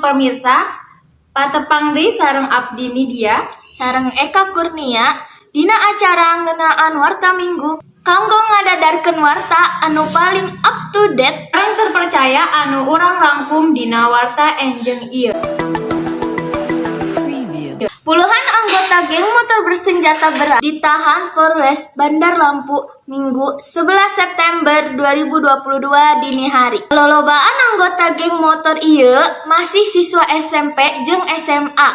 Pemirsa, patepang deui sareng abdi Nidia sareng Eka Kurnia dina acara Ngeunaan Warta Minggu kanggo ngadadarkeun warta anu paling up to date sareng terpercaya anu urang rangkum dina warta enjing ieu. Puluhan anggota geng motor bersenjata berat ditahan Polres Bandar Lampung Minggu 11 September 2022 dini hari. Lolobaan anggota geng motor ieu masih siswa SMP jeung SMA.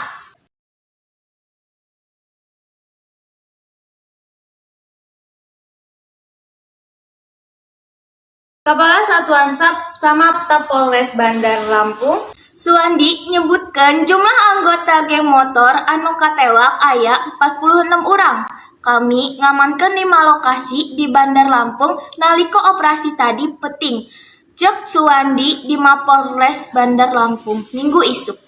Kepala Satuan Samapta Polres Bandar Lampung Suwandi nyebutkeun jumlah anggota geng motor anu katewak aya 46 urang. Kami ngamankeun 5 lokasi di Bandar Lampung nalika operasi tadi peuting. Ceuk Suwandi di Mapolres Bandar Lampung Minggu isuk.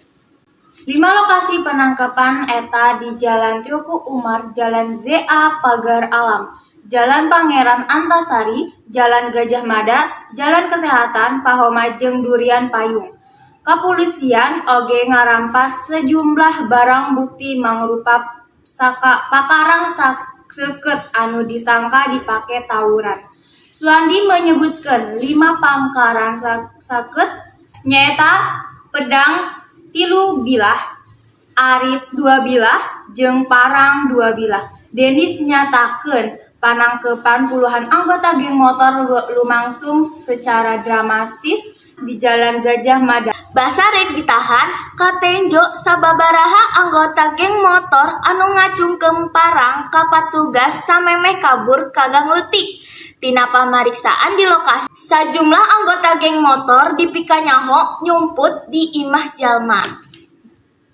5 lokasi penangkapan eta di Jalan Teuku Umar, Jalan ZA Pagar Alam, Jalan Pangeran Antasari, Jalan Gajah Mada, Jalan Kesehatan Pahoma jeung Durian Payung. Kapolisian oge ngarampas sejumlah barang bukti mangrupa pakarang seukeut anu disangka dipake tawuran. Suwandi menyebutkeun 5 pangkaran sakeut nyaeta pedang 3 bilah, arit 2 bilah, jeung parang 2 bilah. Denis nyatakeun panangkepan puluhan anggota geng motor lumangsung secara dramatis di Jalan Gajah Mada. Basarek ditahan katenjo sababaraha anggota geng motor anu ngacungkeun parang ka patugas samemeh kabur ka gang leutik. Tina pamariksaan di lokasi, sajumlah anggota geng motor dipikanyaho nyumput di imah jalma.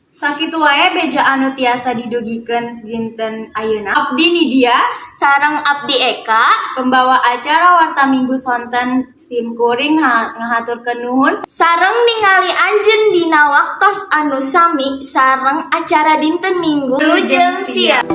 Sakitu wae beja anu tiasa didugikeun dinten ayeuna. Abdi Nidia sareng abdi Eka, pembawa acara Warta Minggu sonten sim kuring ngahaturkeun nuhun sareng ningali anjeun dina waktos anu sami sareng acara dinten Minggu. Wilujeng siang.